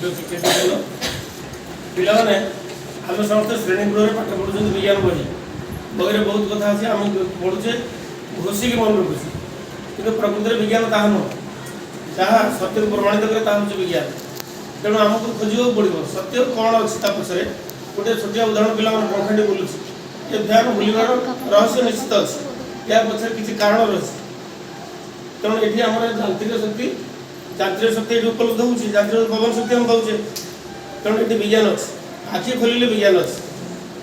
ଶିକ୍ଷକ ଶିକ୍ଷୟିତ୍ରୀ। ପିଲାମାନେ, ଆମେ ସମସ୍ତେ ଶ୍ରେଣୀ ଗୃହରେ ପାଠ ପଢ଼ୁଛନ୍ତି ବିଜ୍ଞାନ ବହି। ବହିରେ ବହୁତ କଥା ଅଛି, ଆମେ ପଢ଼ୁଛେ, ଘୋଷିକି ମନେ ରଖୁଛେ। କିନ୍ତୁ ପ୍ରକୃତରେ ବିଜ୍ଞାନ ତାହା ନୁହଁ। ଯାହା ସତ୍ୟକୁ ପ୍ରମାଣିତ କରେ, ତାହା ହେଉଛି ବିଜ୍ଞାନ। ତେଣୁ ଆମକୁ ଖୋଜିବାକୁ ପଡ଼ିବ ସତ୍ୟ କ'ଣ ଅଛି ତା ପଛରେ। ଗୋଟେ ଛୋଟିଆ ଉଦାହରଣ ପିଲାମାନେ, ପଙ୍ଖାଟି ବୁଲୁଛି। ଏ ଫ୍ୟାନ୍ ବୁଲିବାର ରହସ୍ୟ ନିଶ୍ଚିତ ଅଛି, ଏହା ପଛରେ କିଛି କାରଣ ରହିଛି। ତେଣୁ ଏଠି ଆମର ଯାନ୍ତ୍ରିକ ଶକ୍ତି ଏଠି ଉପଲବ୍ଧ ହେଉଛି। ଯାନ୍ତ୍ରିକ ପବନ ଶକ୍ତି ଆମେ ପାଉଛେ। ତେଣୁ ଏଠି ବିଜ୍ଞାନ ଅଛି। ଆଖି ଖୋଲିଲେ ବିଜ୍ଞାନ ଅଛି।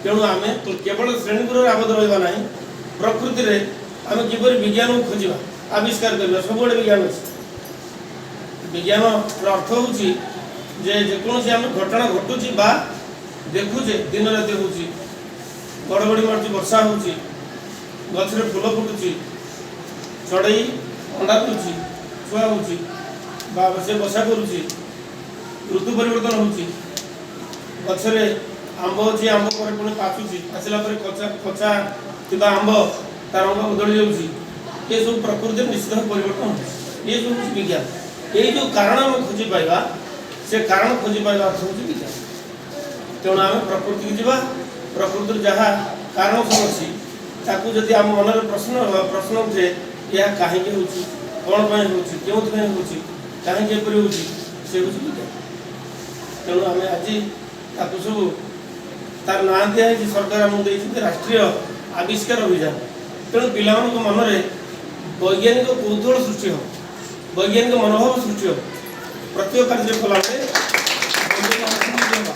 ତେଣୁ ଆମେ କେବଳ ଶ୍ରେଣୀଗୃହରେ ଆବଦ୍ଧ ରହିବା ନାହିଁ। ପ୍ରକୃତିରେ ଆମେ କିପରି ବିଜ୍ଞାନକୁ ଖୋଜିବା, ଆବିଷ୍କାର କରିବା। ସବୁଆଡ଼େ ବିଜ୍ଞାନ ଅଛି। ବିଜ୍ଞାନର ଅର୍ଥ ହେଉଛି ଯେ ଯେକୌଣସି ଆମେ ଘଟଣା ଘଟୁଛି ବା ଦେଖୁଛେ, ଦିନ ରାତି ହେଉଛି, ଘଡ଼ଘଡ଼ି ମାରୁଛି, ବର୍ଷା ହେଉଛି, ଗଛରେ ଫୁଲ ଫୁଟୁଛି, ଚଢ଼େଇ ଅଣ୍ଡା ଦେଉଛି, ଛୁଆ ହେଉଛି ବା ସେ ବସା କରୁଛି, ଋତୁ ପରିବର୍ତ୍ତନ ହେଉଛି, ଗଛରେ ଆମ୍ବ ଅଛି, ଆମ୍ବ ପରେ ପୁଣି ପାଚୁଛି, ପାଚିଲା ପରେ କଞ୍ଚା କଞ୍ଚା ଥିବା ଆମ୍ବ ତା ରଙ୍ଗ ବଦଳି ଯାଉଛି, ଏସବୁ ପ୍ରକୃତିରେ ନିଶ୍ଚିତ ଭାବେ ପରିବର୍ତ୍ତନ ହେଉଛି। ଏସବୁ ହେଉଛି ବିଜ୍ଞାନ। ଏଇ ଯେଉଁ କାରଣ ଆମେ ଖୋଜି ପାଇବା, ସେ କାରଣ ଖୋଜି ପାଇବା ଅର୍ଥ ହେଉଛି ବିଜ୍ଞାନ। ତେଣୁ ଆମେ ପ୍ରକୃତିକୁ ଯିବା। ପ୍ରକୃତିର ଯାହା କାରଣ ସବୁ ଅଛି, ତାକୁ ଯଦି ଆମ ମନରେ ପ୍ରଶ୍ନ ଉଠେ, ଏହା କାହିଁକି ହେଉଛି, କ'ଣ ପାଇଁ ହେଉଛି, କେଉଁଥିପାଇଁ ହେଉଛି, କାହିଁକି ଏପରି ହେଉଛି, ସେ ହେଉଛି ବିଜ୍ଞାନ। ତେଣୁ ଆମେ ଆଜି ତାକୁ ସବୁ ତାର ନାଁ ଦିଆହେଇଛି, ସରକାର ଆମକୁ ଦେଇଛନ୍ତି ରାଷ୍ଟ୍ରୀୟ ଆବିଷ୍କାର ଅଭିଯାନ। ତେଣୁ ପିଲାମାନଙ୍କ ମନରେ ବୈଜ୍ଞାନିକ କୌତୂହଳ ସୃଷ୍ଟି ହେବ, ବୈଜ୍ଞାନିକ ମନୋଭାବ ସୃଷ୍ଟି ହେବ। ପ୍ରତ୍ୟେକ କାର୍ଯ୍ୟ କଲାବେଳେ ବୈଜ୍ଞାନିକ ଅନୁସନ୍ଧାନ ହେବ।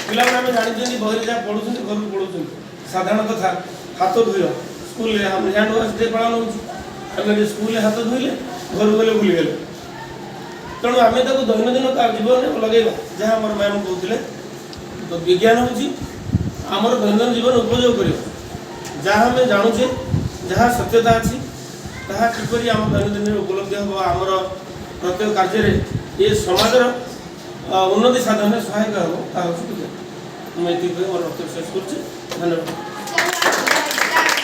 ପିଲାମାନେ, ଆମେ ଜାଣିଛନ୍ତି, ବହିରେ ଯାହା ପଢ଼ୁଛନ୍ତି, ଘରକୁ ପଢ଼ୁଛନ୍ତି। ସାଧାରଣ କଥା, ହାତ ଧୋଇବା। ସ୍କୁଲରେ ଆମେ ହ୍ୟାଣ୍ଡ ୱାଶ୍ ଡେ ପାଳନ ହେଉଛି। ଆମେ ଏଠି ସ୍କୁଲରେ ହାତ ଧୋଇଲେ, ଘରକୁ ଗଲେ ଭୁଲିଗଲେ। ତେଣୁ ଆମେ ତାକୁ ଦୈନନ୍ଦିନ ଜୀବନରେ ଲଗେଇବା। ଯାହା ଆମର ମ୍ୟାମ୍ କହୁଥିଲେ ତ, ବିଜ୍ଞାନ ହେଉଛି ଆମର ଦୈନନ୍ଦିନ ଜୀବନ ଉପଯୋଗ କରିବା। ଯାହା ଆମେ ଜାଣୁଛେ, ଯାହା ସତ୍ୟତା ଅଛି, ତାହା କିପରି ଆମ ଦୈନନ୍ଦିନରେ ଉପଲବ୍ଧି ହେବ, ଆମର ପ୍ରତ୍ୟେକ କାର୍ଯ୍ୟରେ ଏ ସମାଜର ଉନ୍ନତି ସାଧନରେ ସହାୟକ ହେବ, ତାହା ହେଉଛି ବିଜ୍ଞାନ। ମୁଁ ଏତିକି କହି ମୋର ବକ୍ତବ୍ୟ ଶେଷ କରୁଛି। ଧନ୍ୟବାଦ।